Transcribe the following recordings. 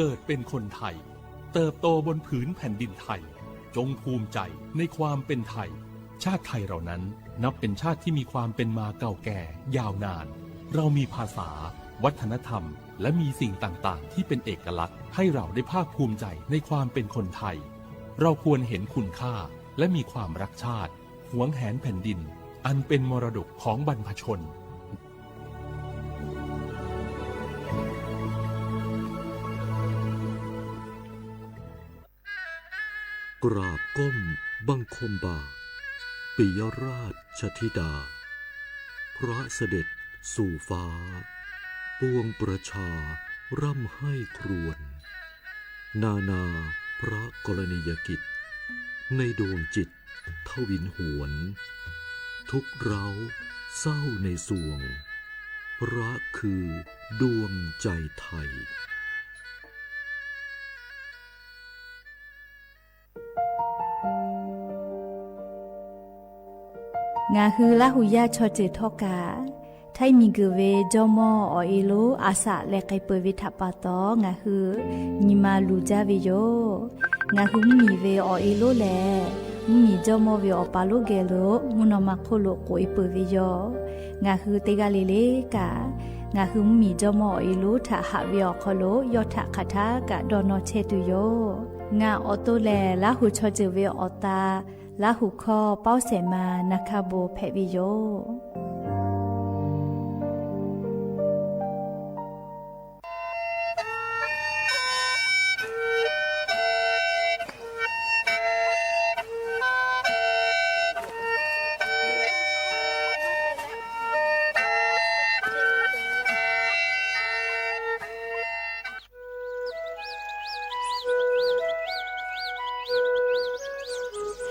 เกิดเป็นคนไทย เติบโตบนผืนแผ่นดินไทย จงภูมิใจในความเป็นไทย ชาติไทยเรานั้นนับเป็นชาติที่มีความเป็นมาเก่าแก่ยาวนาน เรามีภาษา วัฒนธรรม และมีสิ่งต่างๆ ที่เป็นเอกลักษณ์ให้เราได้ภาคภูมิใจในความเป็นคนไทย เราควรเห็นคุณค่าและมีความรักชาติ หวงแหนแผ่นดิน อันเป็นมรดกของบรรพชน กราบก้มบังคมบาท ปิยราชธิดา พระเสด็จสู่ฟ้า ปวงประชาร่ำไห้ครวญ นานาพระกรณียกิจ ในดวงจิตทวินหวน ทุกข์ร้าวเศร้าในสวง พระคือดวงใจไทย Ngaˬ hui Laˇ huˍ yaˇ chaw ceuˬ htawˇ kaꞈ, htaiˇ miˬ guiˬ ve jawˇmawˇ awˬ e lonˉ a shaꞈ leh k'ai peuˬ ve htaꞈ pa taw, ngaˬ hui nyi ma luˬ jaˇ ve yoˬ. Ngaˬ hui mvuhˇmiˬ ve awˬ e lonˉ lehˬ, mvuhˇmiˬ jawˇmawˇ ve awˬ pa lonˉ geh lo mvuhˇ naw ma hk'oˆ lo k'oꞈ e peuˬ ve yoˬ. Ngaˬ hui teˇ g'aˇ le le kaꞈ, ngaˬ hui mvuhˇmiˬ jawˇmawˇ awˬ e lonˉ htaꞈ haꞈ ve awˬ hk'aw lo yawˇ htaꞈ hk'aˬ htaˇ kaꞈ dawˇ nawˇ chehˇ tuˬ yoˬ. Ngaˬ awˬ to lehˬ, Laˇ huˍ chaw ceuˬ ve awˬ ta, Laˇ huˍ hkawˇ pawˇ shehˍ ma Na hkaˇ bon hpehꞈ ve yoˬ.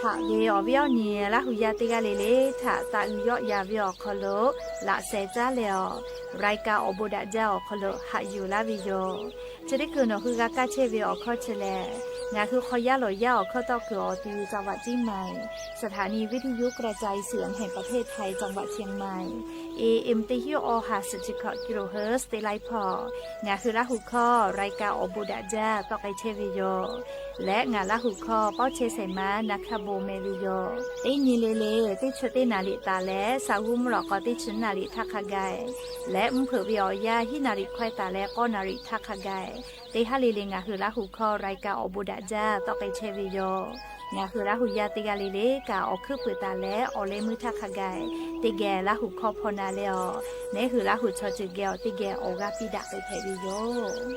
Haꞈ ve awˬ viˉ awˬ nyi Laˇ huˍ yaˇ teˇ g'aˇ le le htaꞈ taꞈ uiˍ yawˆ yan ve awˬ hk'aw lo laꞈ sheh caˉ leh awˬ, รายการ awˬ bon daꞈ jaˇ awˬ hk'aw lo haꞈ yuˬ laˇ ve yoˬ. Chi teˇ hkui nawˬ hui g'a kaˇ chehˇ ve awˬ hkawˇ chi lehˬ, ngaˬ hui hk'aw yaˇ lawˬ yaˇ awˬ hkawˇ tawˆ kuiˬ awˬ ti จังหวัดเชียงใหม่ สถานีวิทยุกระจายเสียงแห่งประเทศไทย จังหวัดเชียงใหม่ เอเอ็ม teˇ hinˉ awˬ ha suhˍ chi hkawꞈ kilohertz teˇ laiˉ hpawˇ, ngaˬ hui Laˇ huˍ hkawˇ รายการ awˬ bon daꞈ jaˇ tawˆ k'ai chehˇ ve yoˬ. Leh ngaˬ Laˇ huˍ hkawˇ pawˇ chehˇ shehˍ ma Na hkaˇ bon meh ve yoˬ. Teˇ nyi le le teˇ chi teˇ naˍ riˍ taˍ leh, saˍ g'uˇ mvuhˇ lawꞈ k'aw teˇ chi naˍ riˍ htaˇ hk'a gaˬ, leh mvuhˇ hpeuꞈ ve awˬ yanˇ hiˉ naˍ riˍ hkawehˇ taˍ leh k'awˇ naˍ riˍ htaˇ hk'a gaˬ, teˇ haˉ le le ngaˬ hui Laˇ huˍ hkawˇ รายการ awˬ bon daꞈ jaˇ tawˆ k'ai chehˇ ve yoˬ. Ngaˬ hui Laˇ huˍ yaˇ teˇ g'aˇ le le kaꞈ awˬ hkuiˉ puiˍ taˍ leh awˬ leh meuˇ htaˇ hk'a gaˬ, teˇ geh Laˇ huˍ hkawˇ hpaw na leh awˬ, neˉ hui Laˇ huˍ chaw ceuˬ geh awˬ teˇ geh awˬ g'aˇ piˇ daꞈ k'ai hpehꞈ ve yoˬ.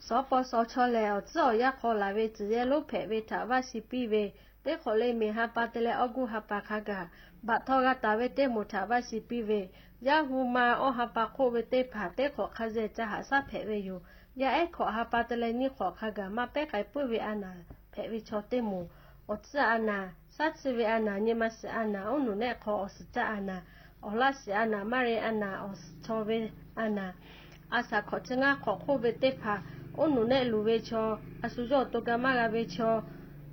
Sawˉ paw sawˉ chaw lehˬ, awˬ tcuhˉ awˬ yanˇ hk'aw laˬ ve tcuhˬ yehˇ lonˉ hpehꞈ ve htaꞈ vaˇ shiˍ piˇ ve, teˇ hk'awꞈ le miˬ ha pa te leh awˇ guˇ ha pa hk'a gaˬ baꞈ htawˇ g'a taˍ ve teˇ moˍ htaꞈ vaˇ shiˍ piˇ ve, yaˇ hu ma awˇ ha pa hk'oˆ ve teˇ hpaˍ teˇ hk'awꞈ hk'a zehˬ ca haꞈ shaˉ hpehꞈ ve yoˬ. Yaˇ ehˉ hkawꞈ ha pa te leh nyiˇ hk'awꞈ hk'a gaˬ maˇ pehˉ k'ai puiˉ ve a naˍ hpehꞈ ve chaw teˇ moˍ, awˬ tcuhˉ a naˍ, shaˉ tsuhˇ ve a naˍ, nyi ma shiˍ a naˍ, oˉ nuˬ nehˆ hk'aw awˬ suhˍ caˇ a naˍ, awˬ laˇ shiˍ a naˍ, maˇ re a naˍ, awˬ suhˍ chaw ve a naˍ, a shaˍ hkawꞈ chi ngaˇ hk'awꞈ hk'oˆ ve teˇ hpaˍ, oˉ nuˬ nehˆ luˬ ve chaw, a shu yawˇ awˬ to ga maˇ g'a ve chaw,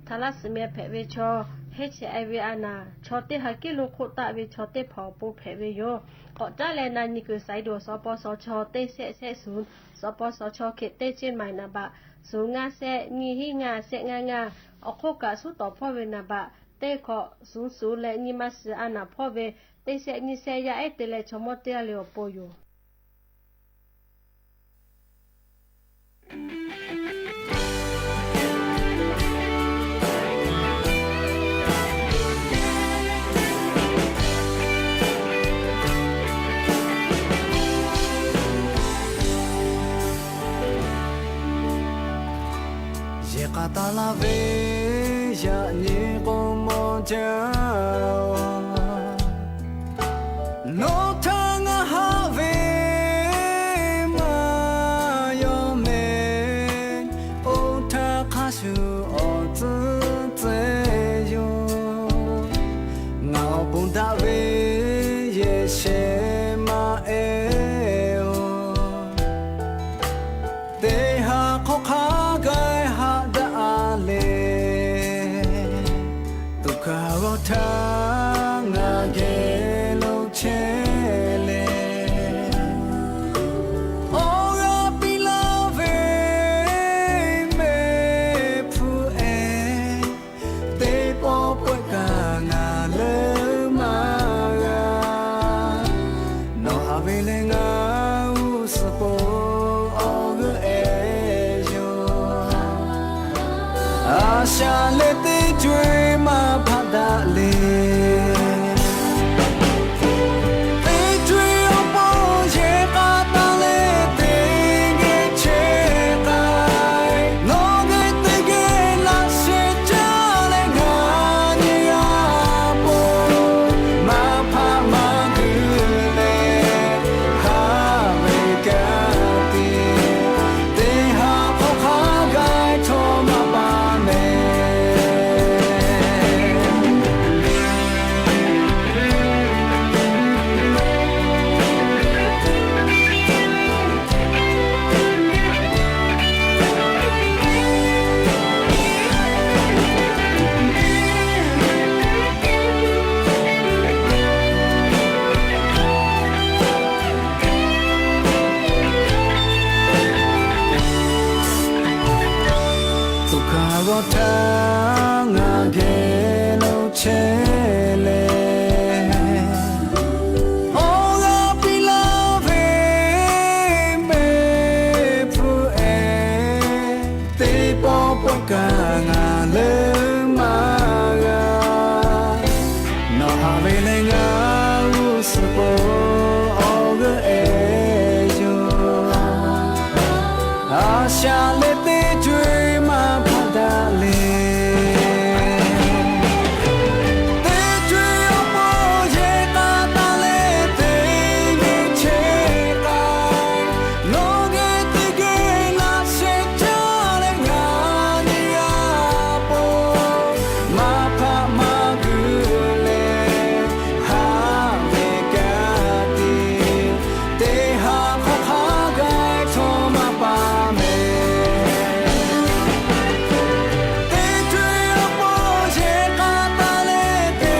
htaꞈ laˇ suhˍ meh hpehꞈ ve chaw, heˆ chehˇ e ve a naˍ, chaw teˇ ha kiˉ lo hk'oˆ taˆ ve chaw teˇ hpaˍ awˬ pon hpehꞈ ve yoˬ. K'awꞈ caˉ leh na nyi kuiˬ saiˍ duˬ sawˉ paw sawˉ chaw teˇ shehˆ shehˆ suhˍ, sawˉ paw sawˉ chaw hkeh teˇ ceˇ maiˍ naˍ baꞈ suhˍ ngaˇ shehˆ nyiˇ hinˉ ngaˇ shehˆ ngaˇ ngaˇ, awˬ hk'oˆ kaꞈ suhˉ tawˍ hpawˇ ve naˍ baꞈ teˇ hk'awꞈ suhˍ suhˍ leh nyi ma shiˍ a naˍ hpawˇ ve teˇ shehˆ nyiˇ shehˆ yaˇ ehˉ te leh chaw mawˇ teˇ g'aˇ le awˬ pon yoˬ. Yeˬ k'a taˍ laˇ ve yaꞈ nyi k'o mawˇ jaˇ, nawˬ htaꞈ ngaˬ haꞈ ve maˇ yaw mehˍ. Oˇ htaˇ hk'a shuˍ awˬ tcuhˉ A shaꞈ leh teˇ co-e maˇ hpaˆ daꞈ le. Teˇ co-e awˬ pon yehˬ k'a taˍ leh teˇ geh chehˇ k'ai. Nawˬ geh teˇ geh laꞈ sheh caˇ leh ngaˬ nyi a po, maˇ hpaˆ maˇ guiˬ leh haꞈ ve kaꞈ tiˉ, teˇ ha hk'awꞈ hk'a gaˬ htawˇ maˇ pa mehˍ. Tuꞈ hkanˍ g'awˬ htaˇ ngaˬ geh lo chehˇ leh, awˬ g'aˇ piˇ laˇ ve mehˆ hpfuhˇ ehˍ, teˇ pawˆ pawˆ kaꞈ ngaˬ leuˉ maˇ g'a. Nawˬ haꞈ ve leh ngaˬ g'uˇ suhˍ pon awˬ g'euˆ ehˍ yoˬ. A shaꞈ leh teˇ co-e maˇ hpaˆ daꞈ le. Teˇ co-e awˬ pon yehˬ k'a taˍ leh teˇ geh chehˇ k'ai. Nawˬ geh teˇ geh laꞈ sheh caˇ leh ngaˬ nyi a po, maˇ hpaˆ maˇ guiˬ leh haꞈ ve kaꞈ tiˉ, teˇ ha hk'awꞈ hk'a gaˬ htawˇ maˇ pa mehˍ. Teˇ co-e awˬ pon yehˬ k'a taˍ leh teˇ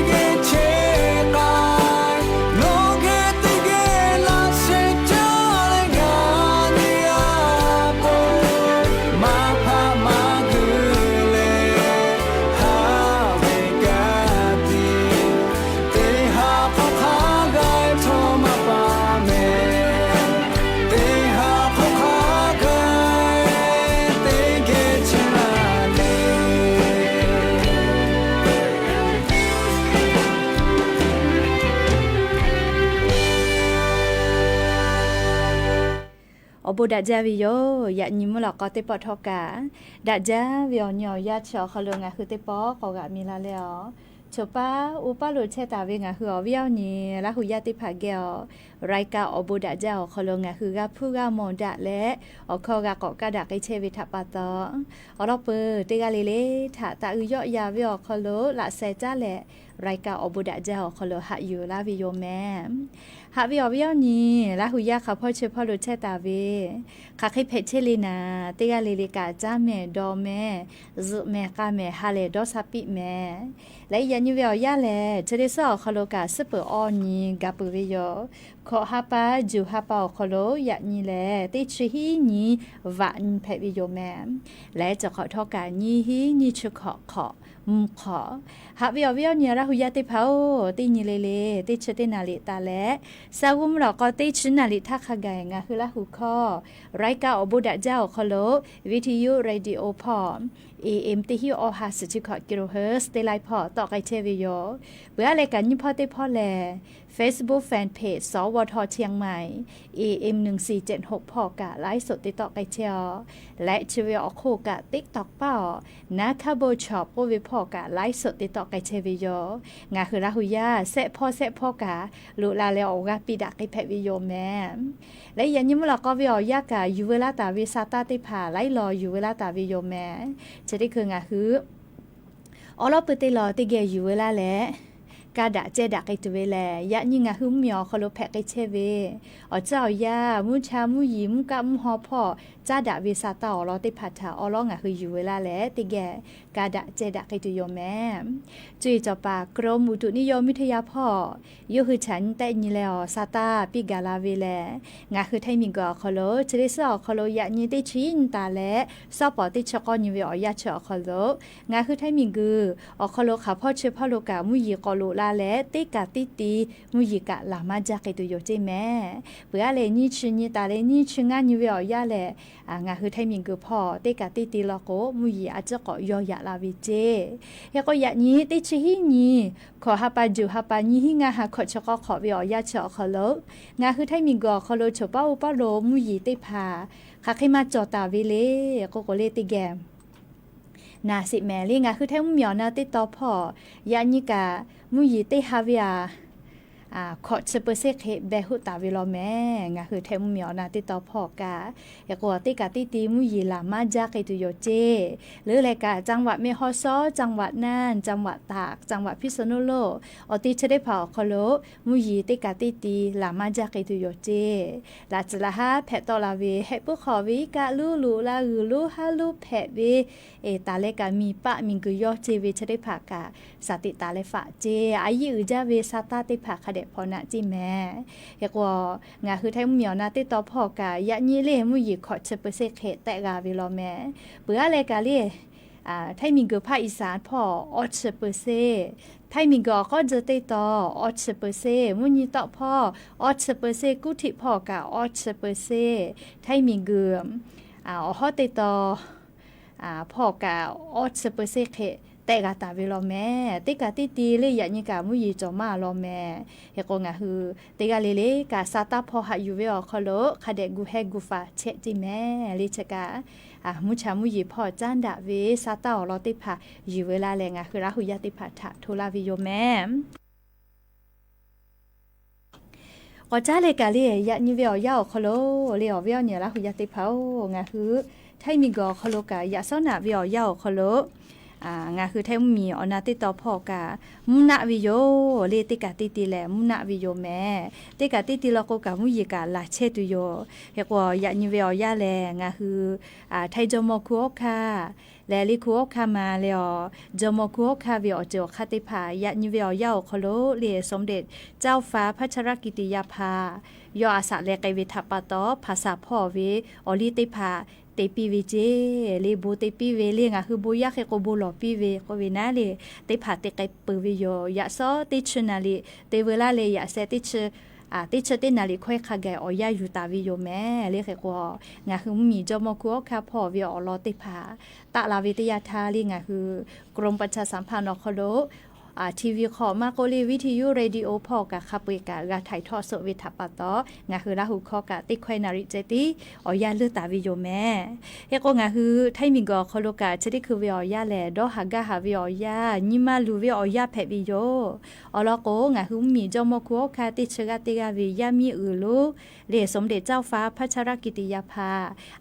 geh chehˇ k'ai. Nawˬ geh teˇ geh laꞈ sheh caˇ leh ngaˬ nyi a po, maˇ hpaˆ maˇ guiˬ leh haꞈ ve kaꞈ tiˉ, teˇ ha hk'awꞈ hk'a gaˬ htawˇ maˇ pa mehˍ. Teˇ ha hk'awꞈ hk'a gaˬ teˇ geh chehˇ laˇ le. Awˬ bon daꞈ jaˇ ve yoˬ. Yaꞈ nyi mvuhˇ lawꞈ k'aw teˇ pawˆ htawˇ kaꞈ, daꞈ jaˇ ve awˬ nyi awˬ yanˇ chi awˬ hk'aw lo ngaˬ hui teˇ pawˆ k'awꞈ g'aꞈ mi la leh awˬ, choˬ paˇ uˉ paˇ lo chehˇ taˍ ve ngaˬ hui awˬ viˉ awˬ nyi Laˇ hu yaˇ teˇ hpaˍ geh awˬ, รายการ awˬ bon daꞈ jaˇ awˬ hk'aw lo ngaˬ hui g'a hpuˇ g'a mawˬ daꞈ leh, awˬ hkawˇ g'a k'awꞈ kaˇ daꞈ k'ai chehˇ ve htaꞈ pa taw, awˬ lawn peuˬ teˇ g'aˇ le le htaꞈ taꞈ uiˍ yawˆ yan ve awˬ hk'aw lo laꞈ sheh caˉ leh, รายการ awˬ bon daꞈ jaˇ awˬ hk'aw lo haꞈ yuˬ laˇ ve yoˬ mehˍ. Haꞈ ve awˬ viˉ awˬ nyi Laˇ hu yaˇ hk'aˬ hpawˇ chi hpawˇ lo chehˇ taˍ ve, hk'aˬ hk'e hpehꞈ chehˇ le naˍ, teˇ g'aˇ le le kaꞈ caˉ mehˍ dawˇ mehˍ, zuhꞈ mehˍ k'a mehˍ ha lehˬ dawˇ sha piˆ mehˍ. Leh yaꞈ nyi ve awˬ yanˇ lehˬ, chi teˇ suhˉ awˬ hk'aw lo kaꞈ suhˉ peuˬ awˬ nyi gaˬ peuˬ ve yoˬ. Hkawꞈ ha pa, juˬ ha pa awˬ hk'aw lo yaꞈ nyi lehˬ, teˇ chi hiˉ nyi vaꞈ nyi hpehꞈ ve yoˬ mehˍ. Leh chi hk'awꞈ htawˇ kaꞈ nyiˇ hiˉ nyiˇ chi hkawꞈ hk'awꞈ mvuh hk'awꞈ. Haꞈ ve awˬ viˉ awˬ nyi Laˇ hu yaˇ teˇ hpaˍ-oˬ, teˇ nyi le le teˇ chi teˇ naˍ riˍ taˍ leh, saˍ g'uˇ mvuhˇ lawꞈ k'aw teˇ chi naˍ riˍ htaˇ hk'a gaˬ ngaˬ hui Laˇ hu hkawˇ รายการ awˬ bon daꞈ jaˇ awˬ hk'aw lo วิทยุ radio hpawˇ, A M teˇ hiˉ awˬ ha suhˍ chi hkawꞈ กิโลเฮิรตซ์ teˇ laiˉ hpawˇ tawˆ k'ai chehˇ ve yoˬ. Peuˬ aˉ leh kaꞈ nyiˇ hpawˇ teˇ hpawˇ lehˬ, Facebook fan page สวท เชียงใหม่ A M หนึ่งสี่เจ็ดหก hpawˇ kaꞈ ไลฟ์สด te tawˆ k'ai chehˇ-aˬ. Leh chi ve awˬ hk'oˆ kaꞈ TikTok paˇ awˬ, Naˍ hkaˇ bon chaw k'oˆ ve hpawˇ kaꞈ ไลฟ์สด te tawˆ k'ai chehˇ ve yoˬ. Ngaˬ hui Laˇ hu yaˇ shehˆ hpawˇ shehˆ hpawˇ kaꞈ loꞈ la leh awˬ g'aˇ piˇ daꞈ k'ai hpehꞈ ve yoˬ mehˍ. Leh yaꞈ nyi mvuhˇ lawꞈ k'aw ve awˬ yanˇ kaꞈ yuˬ veu laˇ taˍ ve sa taˇ teˇ hpaˍ laiˉ law yuˬ veu laˇ taˍ ve yoˬ mehˍ. Chi teˇ hkui ngaˬ hui awˬ lawn pui teˇ law teˇ geh yuˬ veu laˇ leh, ka daꞈ ceh daꞈ k'ai tuˬ ve lehˬ, yaꞈ nyi ngaˬ hui mvuhˇmiˬ awˬ hk'aw lo hpehꞈ k'ai chehˇ ve awˬ ceuˬ awˬ yanˇ, mvuhˇ cha mvuhˇ yiˍ mvuhˇ kaˆ mvuhˇ haw hpawˇ caˉ daꞈ ve sa taˇ awˬ lawn teˇ hpaˍ htaꞈ awˬ lawn ngaˬ hui yuˬ veu laˇ leh teˇ geh ka daꞈ ceh daꞈ k'ai tuˬ yoˬ mehˍ. Cuˇ yiˍ cawˬ paˍ กรมอุตุนิยมวิทยา hpawˇ yawˇ hui chaꞈ nyi tehˆ nyi leh awˬ sa taˇ piˇ gaˬ la ve lehˬ, ngaˬ hui Htaiˇ miˬ guiˬ awˬ hk'aw lo chi teˇ suhˉ awˬ hk'aw lo yaꞈ nyi teˇ chi hiˉ nyi taˍ leh, sawˉ pawˍ teˇ chi k'awˇ nyi ve awˬ yanˇ chi awˬ hk'aw lo ngaˬ hui Htaiˇ miˬ guiˬ awˬ hk'aw lo hk'aˬ hpawˇ chi hpawˇ lo kaꞈ mvuhˇ yiˍ k'awꞈ loꞈ la leh teˇ kaꞈ teˇ ti mvuhˇ yeˬ kaꞈ laˬ maˇ jaˇ k'ai tuˬ yoˬ ceˇ mehˍ. Peuˬ aˉ lehˬ, nyiˇ chi nyi taˍ leh nyiˇ chi ngaˇ nyi ve awˬ yanˇ lehˬ, ngaˬ hui Htaiˇ miˬguiˬ hpawˇ teˇ kaꞈ teˇ ti law k'o, mvuhˇ yeˬ a ciˉ k'awꞈ yaw yaꞈ la ve ceˇ. Hk'e k'o, yaꞈ nyi teˇ chi hiˉ nyi hkawꞈ ha pa juˬ ha pa nyi hiˉ ngaˇ ha hkawꞈ chi k'awˇ hk'awꞈ ve awˬ yanˇ chi awˬ hk'aw lo, ngaˬ hui Htaiˇ miˬguiˬ awˬ hk'aw lo choˬ paˉ oˇ paˉ lo mvuhˇ yeˬ teˇ hpaˍ hk'aˬ hk'e maˇ cawˬ taˍ ve le k'oˆ k'o le teˇ geh naˍ sheˍ mehˍ le. Ngaˬ hui Htaiˇ mvuhˇmiˬ awˬ na teˇ taw hpawˇ yaꞈ nyi kaꞈ mvuhˇ yeˬ teˇ ha ve a hkawꞈ chi เปอร์เซ็นต์ hk'e beh hoˆ taˍ ve law mehˍ. Ngaˬ hui Htaiˇ mvuhˇmiˬ awˬ na teˇ taw hpawˇ kaꞈ, hk'e k'o teˇ kaꞈ teˇ ti mvuhˇ yeˬ laˬ maˇ jaˇ k'ai tuˬ yoˬ ceˇ. Leuˉ leh kaꞈ จังหวัดแม่ฮ่องสอน, จังหวัดน่าน, จังหวัดตาก, จังหวัดพิษณุโลก awˬ te chi teˇ hpaˍ awˬ hk'aw lo mvuhˇ yeˬ teˇ kaꞈ teˇ ti laˬ maˇ jaˇ k'ai tuˬ yoˬ ceˇ. Laꞈ tcuhˍ laꞈ haˉ hpehꞈ tawˆ la ve, hehꞈ puiˉ hk'aw ve iˉ kaˆ luˉ luꞈ la g'uiˬ lonˉ haˉ lonˉ hpehꞈ ve, taˍ leh kaꞈ miˬ paˆ miˬguiˬ yawˇ ceˇ ve chi teˇ hpaˍ kaꞈ shaˍ tiꞈ taˍ leh faꞈ ceˇ. A yiˉ uiˍ jaˇ ve sa taˇ teˇ hpaˍ hk'a dehꞈ hpawnˬ naꞈ ceˇ mehˍ. Hk'e k'o, ngaˬ hui Htaiˇ mvuhˇmiˬ awˬ na teˇ taw hpawˇ kaꞈ yaꞈ nyi le mvuhˇ yeˬ hkawꞈ chi เปอร์เซ็นต์ hk'e tehˆ g'a ve law mehˍ. Peuˬ aˉ leh kaꞈ le, Htaiˇ miˬguiˬ hpaˇ อีสาน hpawˇ awˇ chi เปอร์เซ็นต์, Htaiˇ miˬguiˬ awˬ k'awˉ tcuh teˇ taw awˇ chi เปอร์เซ็นต์, mvuhˇ nyi tawˆ hpawˇ awˇ chi เปอร์เซ็นต์, kuˇ htiꞈ hpawˇ kaꞈ awˇ chi เปอร์เซ็นต์, Htaiˇ miˬguiˬ awˬ hawˉ teˇ taw hpawˇ kaꞈ awˇ chi เปอร์เซ็นต์ hk'e tehˆ g'a taˍ ve law mehˍ. Teˇ kaꞈ teˇ ti le yaꞈ nyi kaꞈ mvuhˇ yeˬ cawˬ maˇ law mehˍ. Hk'e k'o, ngaˬ hui teˇ g'aˇ le le kaꞈ sa taˇ hpawˇ haꞈ yuˬ ve awˬ hk'aw lo hk'a dehꞈ gu heh gu faˍ chehˇ ceˇ mehˍ le. Chi kaꞈ mvuhˇ cha mvuhˇ yeˬ hpawˇ caˉ daꞈ ve sa taˇ awˬ lawn teˇ hpaˍ yuˬ ve laˇ leh, ngaˬ hui Laˇ hu yaˇ teˇ hpaˍ htaꞈ hto laˇ ve yoˬ mehˍ. K'awꞈ caˉ leh kaꞈ le, yaꞈ nyi ve awˬ yanˇ awˬ hk'aw lo le, awˬ viˉ awˬ nyi Laˇ hu yaˇ teˇ hpaˍ-oˬ, ngaˬ hui Htaiˇ miˬguiˬ awˬ hk'aw lo kaꞈ yaꞈ sawˉ naꞈ ve awˬ yanˇ awˬ hk'aw lo ngaˬ hui Htaiˇ mvuhˇmiˬ awˬ na teˇ taw hpawˇ kaꞈ mvuhˇ naˆ ve yoˬ le. Teˇ kaꞈ teˇ ti lehˬ mvuhˇ naˆ ve yoˬ mehˍ. Teˇ kaꞈ teˇ ti law k'o kaꞈ mvuhˇ yeˬ kaꞈ laˬ chehˇ tuˬ yoˬ. Hk'e k'o, yaꞈ nyi ve awˬ yanˇ lehˬ ngaˬ hui Htaiˇ jawˇmawˇ hkunˉ hawˉ hkanˇ leh le hkunˉ hawˉ hkanˇ ma le awˬ, jawˇmawˇ hkunˉ hawˉ hkanˇ ve awˬ ceuˬ awˬ hk'aˇ teˇ hpaˍ yaꞈ nyi ve awˬ yanˇ awˬ hk'aw lo le สมเด็จเจ้าฟ้าพัชรกิติยาภา yawˇ a shaꞈ leh k'ai ve htaꞈ pa taw, hpaˍ saˍ hpawˇ ve awˬ liˇ teˇ hpaˍ te piˇ ve ceˇ le. Bon te piˇ ve le, ngaˬ hui bon yaˇ hk'e k'o bon lawˬ piˇ ve k'oˆ ve naˉ le, teˇ hpaˍ te k'ai peuˬ ve yoˬ. Yaꞈ sawˉ teˇ chi naˍ riˍ te veu laˇ leh, yaꞈ sheh teˇ chi teˇ naˍ riˍ hkawehˇ hk'a gaˬ awˬ yanˇ yuˬ taˍ ve yoˬ mehˍ le. Hk'e k'o, ngaˬ hui mvuhˇmiˬ jawˇmawˇ hkunˉ hawˉ hkanˇ hpawˇ ve awˬ lawn teˇ hpaˍ taˆ la ve teˇ yanˇ htaˇ le, ngaˬ hui กรมประชาสัมพันธ์ awˬ hk'aw lo TV hk'aw maˇ k'oˆ le, วิทยุ radio hpawˇ kaꞈ hk'a peu-eˬ kaꞈ g'a ถ่ายทอดสด ve htaꞈ pa taw, ngaˬ hui Laˇ hu hkawˇ kaꞈ teˇ hkawehˇ naˍ riˍ ceh tiˉ awˬ yanˇ leuˇ taˍ ve yoˬ mehˍ. Hk'e k'o, ngaˬ hui Htaiˇ miˬguiˬ awˬ hk'aw lo kaꞈ chi teˇ hkui ve awˬ yanˇ lehˬ, dawˇ haˍ gaˇ haˍ ve awˬ yanˇ, nyi ma luˬ ve awˬ yanˇ hpehꞈ ve yoˬ. Awˬ lawn k'o, ngaˬ hui mvuhˇmiˬ jawˇmawˇ hkunˉ hawˉ hkanˇ teˇ chi g'aˇ teˇ g'aˇ ve yaˇ miˇ uiˍ lonˉ le สมเด็จเจ้าฟ้าพัชรกิติยาภา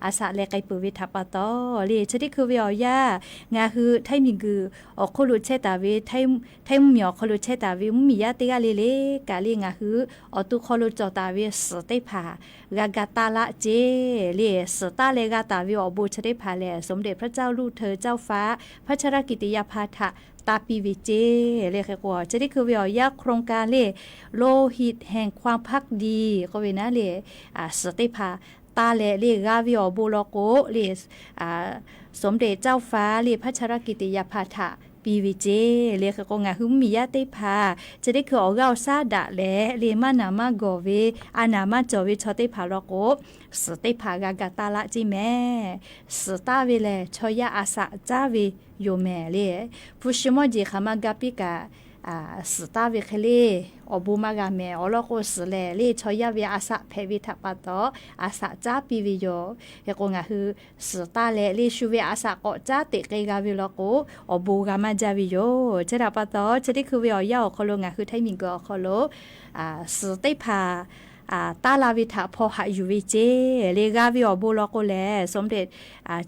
a shaꞈ leh k'ai peuˬ ve htaꞈ pa taw le, chi teˇ hkui ve awˬ yanˇ ngaˬ hui Htaiˇ miˬguiˬ awˬ hk'oˆ lo chehˇ taˍ ve, Htaiˇ mvuhˇmiˬ awˬ hk'aw lo chehˇ taˍ ve mvuhˇmiˬ yaˇ teˇ g'aˇ le le kaꞈ le, ngaˬ hui awˬ to hk'aw lo cawˬ taˍ ve suhˍ teˇ hpaˍ g'a ga taˇ laˆ ceˇ le. Suhˍ taˇ leh g'a taˍ ve awˬ bon chi teˇ hpaˍ lehˬ, สมเด็จพระเจ้าลูกเธอเจ้าฟ้าพัชรกิติยาภา htaꞈ taˇ piˇ ve ceˇ le. Hk'e k'o, chi teˇ hkui ve awˬ yanˇ โครงการ le โลหิตแห่งความภักดี k'oˆ ve naˉ le, suhˍ teˇ hpaˍ taˇ leh le g'a ve awˬ bon law k'o le, สมเด็จเจ้าฟ้า le พัชรกิติยาภา htaꞈ piˇ ve ceˇ le. Hk'e k'o, ngaˬ hui mvuhˇmiˬ yaˇ teˇ hpaˍ chi teˇ hkui awˬ g'aˇ awˬ shaˉ daꞈ leh le, maˇ naˍ maˇ gawˬ ve, a naˍ maˇ cawˬ ve chaw teˇ hpaˍ law k'o, suhˍ teˇ hpaˍ g'a ga taˇ laˆ ceˇ mehˍ. Suhˍ taˇ ve lehˬ, chaw yaˇ a shaꞈ caˉ ve yoˬ mehˍ le. Hpu shi mawˇ jeˬ hk'aˬ ma ga piˇ kaꞈ, suhˍ taˇ ve hk'e le awˬ bon maˇ g'a mehˍ. Awˬ lawn k'o, suhˍ lehˬ le chaw yaˇ ve a shaꞈ hpehꞈ ve htaꞈ pa taw, a shaꞈ caˉ piˇ ve yoˬ. Hk'e k'o, ngaˬ hui suhˍ taˇ leh le shu ve a shaꞈ k'awꞈ caˉ teꞈ k'ai g'a ve law k'o, awˬ bon g'a maˇ jaˇ ve yoˬ. Chi htaꞈ pa taw, chi teˇ hkui ve awˬ yanˇ awˬ hk'aw lo ngaˬ hui Htaiˇ miˬguiˬ awˬ hk'aw lo suhˍ teˇ hpaˍ taˇ la ve htaꞈ hpaw haꞈ yuˬ ve ceˇ le. G'a ve awˬ bon law k'o lehˬ, สมเด็จ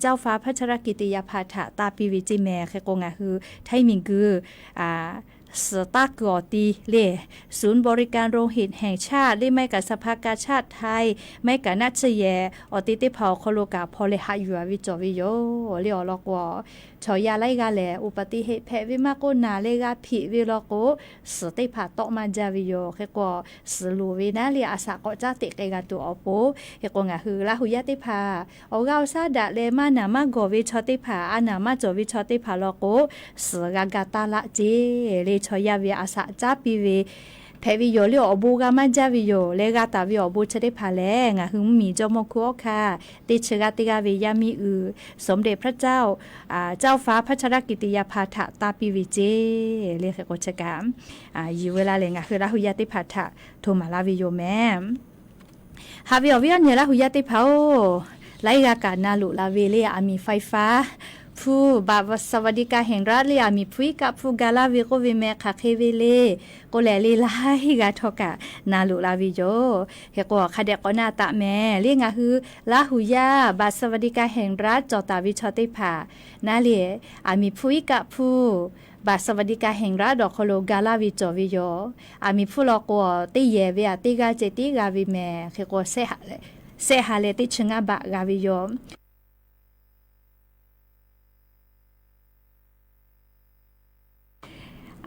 เจ้าฟ้าพัชรกิติยาภา htaꞈ taˇ piˇ ve ceˇ mehˍ. Hk'e k'o, ngaˬ hui Htaiˇ miˬguiˬ suhˍ taˇ kuiˬ awˬ ti le, ศูนย์บริการโลหิตแห่งชาติ le, maˇ heˆ kaꞈ สภากาชาดไทย, maˇ heˆ kaꞈ naˆ tsuhˇ yehˬ awˬ te teˇ hpaˍ awˬ hk'aw lo kaꞈ hpaw leh haꞈ yuˬ a ve cawˬ ve yoˬ le. Awˬ lawn k'o, chaw yaˇ laiˉ g'aˇ lehˬ, อุบัติเหตุ hpehꞈ ve maˇ k'oˆ, naˬ leh g'a hpeꞈ ve law k'o, suhˍ teˇ hpaˍ tawˆ maˇ jaˇ ve yoˬ. Hk'e k'o, suhˍ loˍ ve naˉ le a shaꞈ k'awꞈ caˉ teꞈ k'ai g'a tuˬ awˬ pon, hk'e k'o, ngaˬ hui Laˇ hu yaˇ teˇ hpaˍ awˬ g'aˇ awˬ shaˉ daꞈ leh maˇ naˍ maˇ gawˬ ve chaw teˇ hpaˍ, a naˍ maˇ cawˬ ve chaw teˇ hpaˍ law k'o, suhˍ g'a ga taˇ laˆ ceˇ le. htaw yaˇ ve a shaꞈ caˉ piˇ ve hpehꞈ ve yoˬ. Le awˬ bon g'a maˇ jaˇ ve yoˬ. Leh g'a taˍ ve awˬ bon chi teˇ hpaˍ lehˬ, ngaˬ hui mvuhˇmiˬ jawˇmawˇ hkunˉ awˉ hkaˇ teˇ chi g'aˇ teˇ g'aˇ ve yaˇ miˇ uiˍ Sawˍ mvuhˇ deꞈ hpaˇ caˇ-oˬ, caˇ-oˬ faˍ hpaˇ chaˇ raˇ kiˍ teˇ yaˇ hpaˇ htaꞈ taˇ piˇ ve ceˇ. Le hk'e k'o chi kaꞈ, yuˬ ve laˇ lehˬ ngaˬ hui Laˇ huˍ yaˇ teˇ hpaˍ htaꞈ hto maˍ laˇ ve yoˬ mehˍ. Haꞈ ve awˬ viˉ awˬ nyi Laˇ huˍ yaˇ teˇ hpaˍ-oˬ, laiˉ g'aˇ kaꞈ na loꞈ la ve le อามี ไฟฟ้า hpu บัตรสวัสดิการแห่งรัฐ le อามี hpu iˉ kaˆ hpu ga laˇ ve k'oˆ ve meh hk'aˬ hk'e ve le k'oˆ leh le laiˉ g'aˇ htawˇ kaꞈ na loꞈ la ve yoˬ. Hk'e k'o hk'a dehꞈ k'awꞈ na taꞈ mehˍ le ngaˬ hui Laˇ huˍ yaˇ บัตรสวัสดิการแห่งรัฐ cawˬ taˍ ve chaw teˇ hpaˍ naˉ le, อามี hpu iˉ kaˆ hpu บัตรสวัสดิการแห่งรัฐ awˬ hk'aw lo ga laˇ ve cawˬ ve yoˬ. อามี hpu law k'o teˇ yehˬ ve aꞈ teˇ g'aˇ ceh tiˉ g'a ve mehˍ. Hk'e k'o shehˆ ha leh teˇ chi ngaˇ baꞈ g'a ve yoˬ.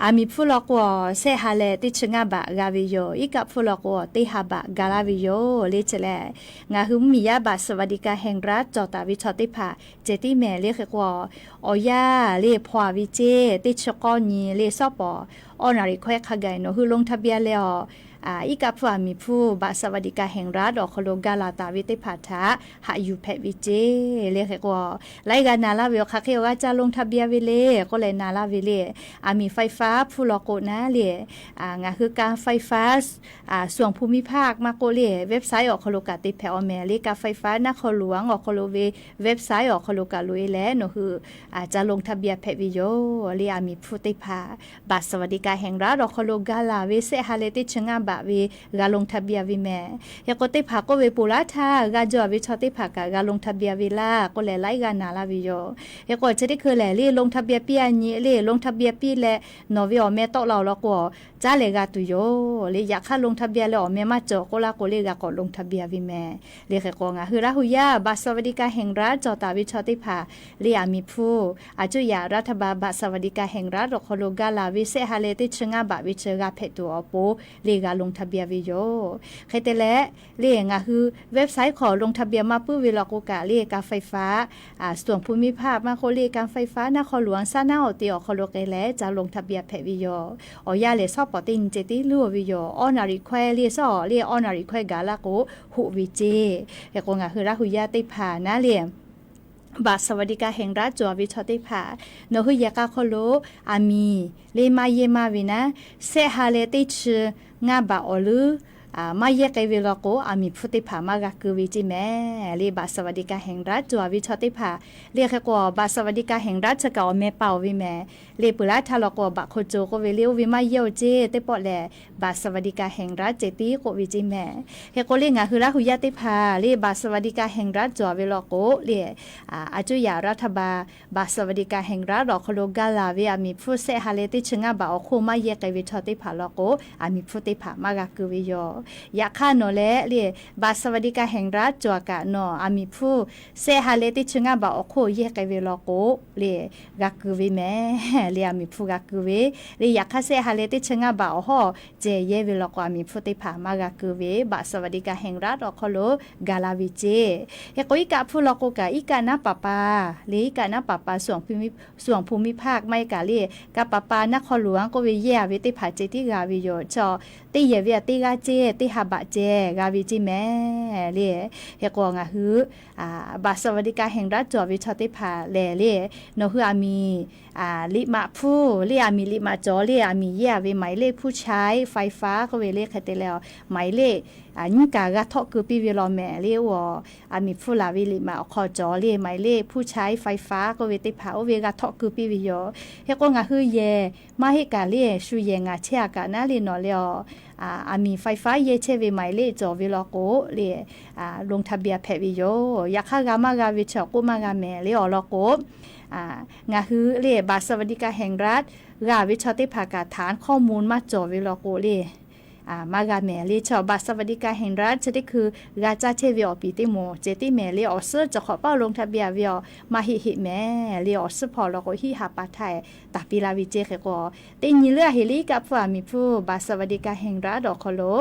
อามี hpu law k'o shehˆ ha leh teˇ chi ngaˇ baꞈ g'a ve yoˬ. Iˉ kaˆ hpu law k'o teˇ ha baꞈ ga laˇ ve yoˬ. Le chi lehˬ, ngaˬ hui mvuhˇmiˬ yaˇ บัตรสวัสดิการแห่งรัฐ cawˬ taˍ ve chaw teˇ hpaˍ ceh tiˉ mehˍ. Le hk'e k'o, awˬ yanˇ le hpaw-a ve ceˇ teˇ chi k'awˇ nyi le shawˉ pawˍ awˇ naˍ riˍ hkawehˇ hk'a gaˬ nawˬ hui ลงทะเบียน leh awˬ iˉ kaˆ hpu อามี hpu บัตรสวัสดิการแห่งรัฐ awˬ hk'aw lo ga laˬ taˍ ve teˇ hpaˍ htaꞈ haꞈ yuˬ hpehꞈ ve ceˇ. Le hk'e k'o, laiˉ g'aˇ na laˇ ve awˬ hk'aˬ hk'e awˬ g'aˇ caˇ ลงทะเบียน ve le k'oˆ leh na laˇ ve le, อามี ไฟฟ้า hpu law k'o naˉ le, ngaˬ hui การไฟฟ้า ส่วนภูมิภาค maˇ k'oˆ le website awˬ hk'aw lo kaꞈ te hpehꞈ-aw mehˍ. Le การไฟฟ้า นครหลวง awˬ hk'aw lo ve website awˬ hk'aw lo kaꞈ loꞈ-e leh nawˬ hui caˇ ลงทะเบียน hpehꞈ ve yoˬ. Le อามี hpu teˇ hpaˍ บัตรสวัสดิการแห่งรัฐ awˬ hk'aw lo ga laˬ ve shehˆ ha leh teˇ chi ngaˇ baꞈ ve g'a ลงทะเบียน ve mehˍ. Hk'e k'o teˇ hpaˍ k'oˆ ve ponˬ laˇ htaˇ g'a jaw ve chaw teˇ hpaˍ kaꞈ g'a ลงทะเบียน ve laˇ k'oˆ leh laiˉ g'aˇ na laˇ ve yoˬ. Hk'e k'o chi teˇ hkui lehˬ le ลงทะเบียน piˇ-a nyi le ลงทะเบียน piˇ leh nawˬ ve awˬ meh tawˆ la-oˬ law k'o caˉ leh g'a tuˬ yoˬ. Le yaꞈ hk'aˇ ลงทะเบียน leh awˬ meh maˇ cawˬ k'oˆ laˇ k'o le g'a k'awꞈ ลงทะเบียน ve mehˍ. Le hk'e k'o ngaˬ hui Laˇ huˍ yaˇ บัตรสวัสดิการแห่งรัฐ cawˬ taˍ ve chaw teˇ hpaˍ le อามี hpu, อาจจะอยากรัฐบาล บัตรสวัสดิการแห่งรัฐ awˬ hk'aw lo ga laˬ ve shehˆ ha leh teˇ chi ngaˇ baꞈ ve chi g'a hpehꞈ tuˬ awˬ pon le g'a ลงทะเบียน ve yoˬ. Hk'e te leh le ngaˬ hui website hk'aw ลงทะเบียน maˇ puiˉ ve law k'o kaꞈ le การไฟฟ้า ส่วนภูมิภาค maˇ k'oˆ le การไฟฟ้า นครหลวง shaˉ naˉ awˬ te awˬ hk'aw lo k'ai leh caˇ ลงทะเบียน hpehꞈ ve yoˬ. Awˬ yanˇ lehˬ shawˉ pawˍ teˇ nyi ceh tiˉ luˇ-a ve yoˬ. Awˇ naˍ riˍ hkawehˇ le shawˉ le awˇ naˍ riˍ hkawehˇ gaˬ laˇ k'o hoꞈ ve ceˇ. Hk'e k'o ngaˬ hui Laˇ huˍ yaˇ teˇ hpaˍ naˉ le บัตรสวัสดิการแห่งรัฐ cawˬ ve chaw teˇ hpaˍ, nawˬ hui yehˬ k'a hk'aw lo อามี le maˇ yehˇ maˇ ve naˉ, shehˆ ha leh teˇ chi ngaˇ baꞈ awˬ leuˉ maˇ yehˇ k'ai ve law k'o อามี hpu teˇ hpaˍ maˇ g'a keu ve ceˇ mehˍ. Le บัตรสวัสดิการแห่งรัฐ cawˬ ve chaw teˇ hpaˍ le hk'e k'o บัตรสวัสดิการแห่งรัฐ chi kaꞈ awˬ meh pa-oˬ ve mehˍ. Le peuˬ laˇ htaˇ law k'o บัตรคนจน k'oˆ ve le oˇ ve maˇ yehˇ-oˬ ceˇ teˇ pawˆ lehˬ บัตรสวัสดิการแห่งรัฐ ceh tiˉ k'oˆ ve ceˇ mehˍ. Hk'e k'o le ngaˬ hui Laˇ huˍ yaˇ teˇ hpaˍ le บัตรสวัสดิการแห่งรัฐ cawˬ ve law k'o le อาจจะอยากรัฐบาล บัตรสวัสดิการแห่งรัฐ awˬ hk'aw lo ga laˬ ve อามี hpu shehˆ ha leh teˇ chi ngaˇ baꞈ awˬ hk'oˆ maˇ yehˇ k'ai ve chaw teˇ hpaˍ law k'o อามี hpu teˇ hpaˍ maˇ g'a keu ve yoˬ. Yaꞈ hk'aˇ nawˬ leh le บัตรสวัสดิการแห่งรัฐ cawˬ kaꞈ nawˬ อามี hpu shehˆ ha leh teˇ chi ngaˇ baꞈ awˬ hk'oˆ yehˇ k'ai ve law k'o le g'a keu ve mehˍ. Le อามี hpu g'a keu ve le yaꞈ hk'aˇ shehˆ ha leh teˇ chi ngaˇ baꞈ awˬ hawˉ ceh yehˇ ve law k'o อามี hpu teˇ hpaˍ maˇ g'a keu ve บัตรสวัสดิการแห่งรัฐ awˬ hk'aw lo ga laˇ ve ceˇ. Hk'e k'o iˉ kaˆ hpu law k'o kaꞈ iˉ kaˆ naˉ paˍ pa le iˉ kaˆ naˉ paˍ pa ส่วนภูมิภาค maˇ heˆ kaꞈ le การประปา นครหลวง k'oˆ ve yehˇ-a ve teˇ hpaˍ ceh tiˉ g'a ve yoˬ. Chaw teˇ yehˬ ve aꞈ teˇ g'aˇ ceˇ teˇ ha baꞈ ceh g'a ve ceˇ mehˍ le. Hk'e k'o ngaˬ hui บัตรสวัสดิการแห่งรัฐ cawˬ ve chaw teˇ hpaˍ lehˬ le nawˬ hui อามี liꞈ maꞈ hpu le อามี liꞈ maꞈ cawˬ le อามี yehˇ-a ve หมายเลขผู้ใช้ไฟฟ้า k'oˆ ve le hk'e te leh หมายเลข nyiˇ kaꞈ g'a htawˆ keu piˇ ve law mehˍ le oˇ อามี hpu laˬ ve liꞈ maꞈ awˬ hk'aw cawˬ le หมายเลขผู้ใช้ไฟฟ้า k'oˆ ve teˇ hpaˍ oˇ ve g'a htawˆ keu piˇ ve yoˬ. Hk'e k'o ngaˬ hui yehˬ maˇ heˆ kaꞈ le shu yehˬ ngaˬ chehˇ-a kaꞈ naˉ le nawˬ le อามี ไฟฟ้า yehˇ chehˇ ve หมายเลข cawˬ ve law k'o le ลงทะเบียน hpehꞈ ve yoˬ. Yaꞈ hk'aˇ g'a maˇ g'a ve chi awˬ k'oˆ maˇ g'a mehˍ le awˬ lawn k'o ngaˬ hui le บัตรสวัสดิการแห่งรัฐ g'a ve chaw teˇ hpaˍ kaꞈ ฐานข้อมูล maˇ cawˬ ve law k'o le maˇ g'a mehˍ le. Chaw บัตรสวัสดิการแห่งรัฐ chi teˇ hkui g'a caˇ chehˇ ve awˬ piˍ teˇ moˍ ceh tiˉ mehˍ le awˬ suhˉ cawˬ hk'awꞈ paˇ ลงทะเบียน ve awˬ maˇ heˆ heˆ mehˍ le awˬ suhˉ hpawˇ law k'o hiˆ ha pa htaˇ taˍ piˇ laˇ ve ceˇ. Hk'e k'o teˇ nyi leuˉ a heˍ le iˉ kaˆ hpu อามี hpu บัตรสวัสดิการแห่งรัฐ awˬ hk'aw lo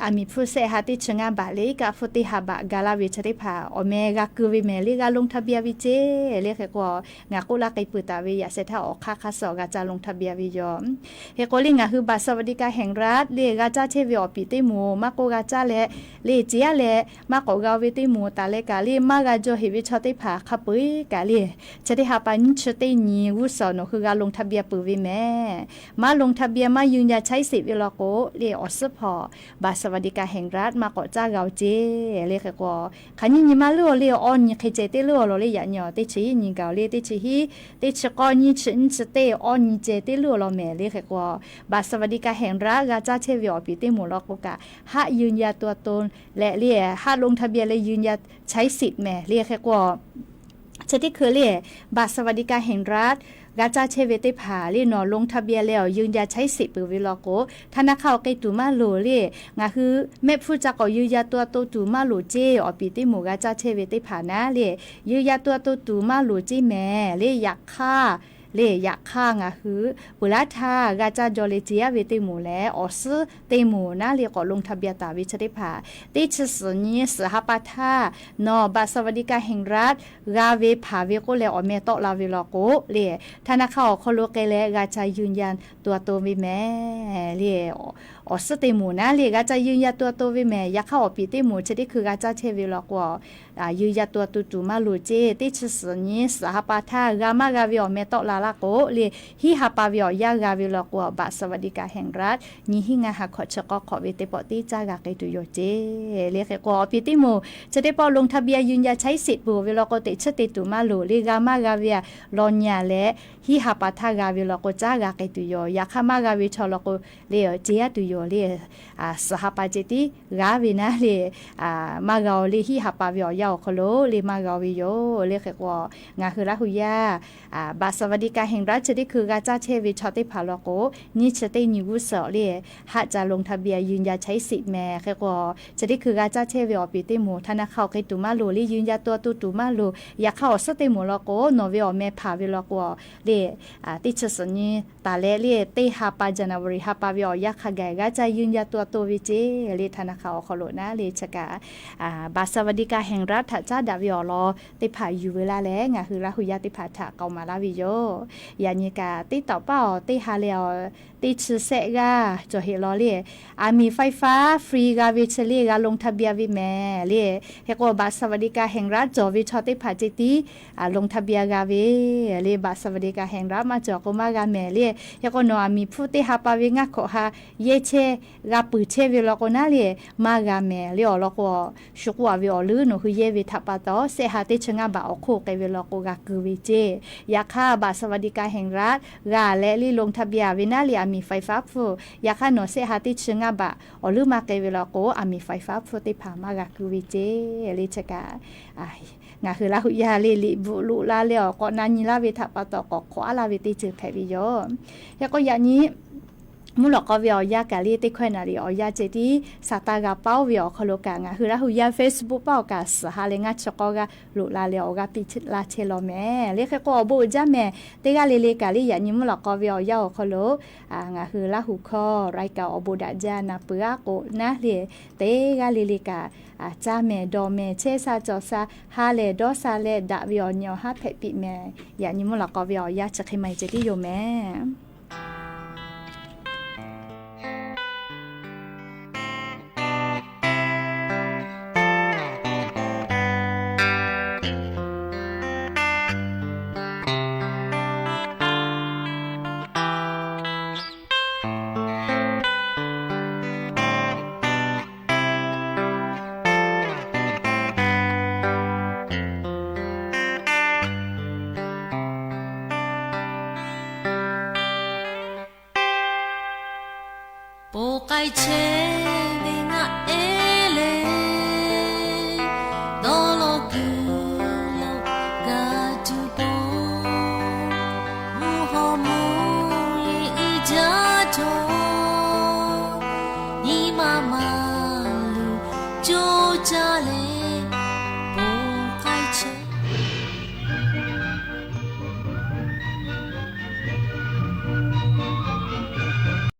aˬ miˍ hpfuhˇ shehˆ ha teˇ chi ngaˇ baꞈ le iˉ kaˆ hpfuhˇ teˇ ha baꞈ ga laˇ ve chi teˇ hpaˍ awˬ meh g'a keu ve mehˍ le g'a ลงทะเบียน ve ceˇ le. Hk'e k'o, ngaˬ k'oˆ laˇ k'ai peuˬ taˍ ve yaꞈ sheh htaˇ awˬ hk'aˇ hk'aˇ suh g'a caˇ ลงทะเบียน ve yoˬ. Hk'e k'o le ngaˬ hui บัตรสวัสดิการแห่งรัฐ le g'a caˇ chehˇ ve awˬ piˍ teˇ moˍ maˇ k'oˆ g'a caˇ leh, le ceˇ aˉ leh maˇ k'awꞈ g'a ve teˇ moˍ taˍ leh kaꞈ le maˇ g'a jaw heꞈ ve chaw teˇ hpaˍ hk'a peu eˬ kaꞈ le, chi teˇ ha pa nyiˇ chi teˇ nyi g'uˇ suhˍ nawˬ hui g'a ลงทะเบียน peuˬ ve mehˍ. Maˇ ลงทะเบียน maˇ ยืนยันใช้สิทธิ์ ve law k'o le awˬ suhˉ hpawˇ บัตรสวัสดิการแห่งรัฐ maˇ k'awꞈ caˇ g'a-oˬ ceˇ le. Hk'e k'o, hk'aˬ nyiˇ nyi maˇ leuˉ-aw le awˇ nyi hk'e ceh teˇ leuˉ-aw law le yaꞈ nyi awˬ teˇ chi hiˉ nyi gaˬ-oˬ le teˇ chi hiˉ teˇ chi k'awˇ nyiˇ chi nyiˇ chi teˇ awˇ nyi ceh teˇ leuˉ-aw law mehˍ le. Hk'e k'o, บัตรสวัสดิการแห่งรัฐ g'a caˇ chehˇ ve awˬ piˍ teˇ moˍ law k'o kaꞈ, ห้ามยืนยันตัวตน leh le ห้ามลงทะเบียน le ยืนยันใช้สิทธิ์ mehˍ le. Hk'e k'o, chi teˇ hkui le บัตรสวัสดิการแห่งรัฐ g'a caˇ chehˇ ve teˇ hpaˍ le nawˬ ลงทะเบียน leh awˬ ยืนยันใช้สิทธิ์ peuˬ ve law k'o, ธนาคาร awˬ hk'e tuˬ maˇ loˍ le. Ngaˬ hui mehˆ hpfuhˇ ca k'awꞈ ยืนยันตัวตน tuˬ maˇ loˍ ceˇ. Awˬ piˍ teˇ moˍ g'a caˇ chehˇ ve teˇ hpaˍ naˉ le ยืนยันตัวตน tuˬ maˇ loˍ ceˇ mehˍ le. Yaꞈ hk'aˇ le yaꞈ hk'aˇ ngaˬ hui peuˬ laˇ htaˇ g'a caˇ jaw le ceˇ aˉ ve teˇ moˍ leh awˬ suhˉ teˇ moˍ naˉ le k'awꞈ ลงทะเบียน taˍ ve chi teˇ hpaˍ teˇ chi suhˍ nyi suhˍ ha pa htaˇ nawˬ บัตรสวัสดิการแห่งรัฐ g'a ve hpanˍ ve k'oˆ leh awˬ meh tawˆ la ve law k'o le, ธนาคาร awˬ hk'aw lo k'ai leh g'a ca ยืนยันตัวตน ve mehˍ le. Awˬ suhˉ teˇ moˍ naˉ le g'a ca ยืนยันตัวตน ve mehˍ. Yaꞈ hk'aˇ awˬ piˍ teˇ moˍ chi teˇ hkui g'a caˇ chehˇ ve law k'o, ยืนยันตัวตน tuˬ maˇ loˍ ceˇ. Teˇ chi suhˍ nyi suhˍ ha pa htaˇ g'a maˇ g'a ve awˬ meh tawˆ la laˇ k'o le, hiˉ ha pa ve awˬ yanˇ g'a ve law k'o, บัตรสวัสดิการแห่งรัฐ nyi hiˉ ngaˇ ha hkawꞈ chi k'awˇ hk'awꞈ ve teˇ pawˆ tiˉ caˇ g'a k'ai tuˬ yoˬ ceˇ le. Hk'e k'o awˬ piˍ teˇ moˍ chi teˇ pawˆ ลงทะเบียน ยืนยันใช้สิทธิ์ peuˬ ve law k'o teꞈ chiˉ te tuˬ maˇ loˍ le. G'a maˇ g'a ve a law nyi a leh hiˉ ha pa htaˇ g'a ve law k'o caˇ g'a k'ai tuˬ yoˬ. Yaꞈ hk'aˇ maˇ g'a ve chaw law k'o le ceˇ aˉ tuˬ yoˬ le. Suhˍ ha pa ceh tiˉ g'a ve naˉ le maˇ g'a-o le. Hiˉ ha pa ve awˬ yanˇ awˬ hk'aw lo le maˇ g'a-o ve yoˬ le. Hk'e k'o ngaˬ hui Laˇ hu yaˇ บัตรสวัสดิการแห่งรัฐ chi teˇ hkui g'a caˇ chehˇ ve chaw teˇ hpaˍ law k'o, nyiˇ chi teˇ nyi g'uˇ suhˍ le ห้าม ca ลงทะเบียน ยืนยันใช้สิทธิ์ mehˍ. Hk'e k'o chi teˇ hkui g'a caˇ chehˇ ve awˬ piˍ teˇ moˍ ธนาคาร awˬ hk'e tuˬ maˇ loˍ le ยืนยันตัวตน tuˬ maˇ loˍ. Yaꞈ hk'aˇ awˬ suhˉ teˇ moˍ law k'o nawˬ ve awˬ meh hpanˍ ve law k'o le teˇ chi suhˍ nyi taˍ leh le teˇ ha pa January ha pa ve awˬ yanˇ hk'a gaˬ g'a caˇ ยืนยันตัวตน ve ceˇ le. ธนาคาร awˬ hk'aw lo naˉ le chi kaꞈ บัตรสวัสดิการแห่งรัฐ htaꞈ caˉ daꞈ ve awˬ lawn teˇ hpaˍ yuˬ ve laˇ leh ngaˬ hui Laˇ hu yaˇ teˇ hpaˍ htaꞈ k'aoˍ maˍ laˇ ve yoˬ. Yaꞈ nyi kaꞈ teˇ tawꞈ paˆ awˬ teˇ ha leh teˇ chi shehˆ g'aˇ cawˬ heꞈ law le, aˬ miˍ ไฟฟ้า free g'a ve chi le g'a ลงทะเบียน ve mehˍ le. Hk'e k'o บัตรสวัสดิการแห่งรัฐ cawˬ ve chaw teˇ hpaˍ ceh tiˉ ลงทะเบียน g'a ve le. บัตรสวัสดิการแห่งรัฐ maˇ cawˬ k'o maˇ g'a mehˍ le. Hk'e k'o nawˬ aˬ miˍ hpfuhˇ teˇ ha pa ve ngaˇ hkawꞈ ha yehˇ chehˇ g'a peuˬ chehˇ ve law k'o naˉ le maˇ g'a mehˍ le. Awˬ lawn k'o shu k'oˆ a ve awˬ leuˉ nawˬ hui yehˇ ve htaꞈ pa taw shehˆ ha teˇ chi ngaˇ baꞈ awˬ hk'oˆ k'ai ve law k'o g'a keu ve ceˇ. Yaꞈ hk'aˇ บัตรสวัสดิการแห่งรัฐ g'a leh le ลงทะเบียน ve naˉ le aˬ miˍ ไฟฟ้า hpfuhˇ. Yaꞈ hk'aˇ nawˬ shehˆ ha teˇ chi ngaˇ baꞈ awˬ leuˉ maˇ k'ai ve law k'o aˬ miˍ ไฟฟ้า hpfuhˇ teˇ hpaˍ maˇ g'a keu ve ceˇ le. Chi kaꞈ ngaˬ hui Laˇ hu yaˇ le liꞈ bvuhꞈ loꞈ la leh awˬ k'awꞈ na nyi laˇ ve htaꞈ pa taw k'awꞈ hk'awꞈ aˉ laˇ ve teˇ ceuˬ hpehꞈ ve yoˬ. Hk'e k'o yaꞈ nyi mvuhˇ lawꞈ k'aw ve awˬ yanˇ kaꞈ le teˇ hkawehˇ naˍ riˍ awˬ yanˇ ceh tiˉ saˍ taˍ g'a paˉ-oˬ ve awˬ hk'aw lo kaꞈ ngaˬ hui Laˇ hu yaˇ Facebook paˆ awˬ kaꞈ suhˍ ha leh ngaˇ chi k'awˇ g'aˇ loꞈ la leh awˬ g'aˇ piˇ laˇ chehˇ law mehˍ le. Hk'e k'o awˬ bon uiˍ jaˇ mehˍ. Teˇ g'aˇ le le kaꞈ le yaꞈ nyi mvuhˇ lawꞈ k'aw ve awˬ yanˇ awˬ hk'aw lo ngaˬ hui Laˇ hu hkawˇ รายการ awˬ bon daꞈ jaˇ na peuˬ aˉ k'o naˉ le, teˇ g'aˇ le le kaꞈ caˇ mehˍ dawˬ mehˍ chehˇ sha cawˬ sha ha lehˬ dawˇ sha leh daꞈ ve awˬ nyi awˬ haˉ hpehꞈ piˇ mehˍ. Yaꞈ nyi mvuhˇ lawꞈ k'aw ve awˬ yanˇ chi hk'e maˇ heˆ ceh tiˉ yoˬ mehˍ.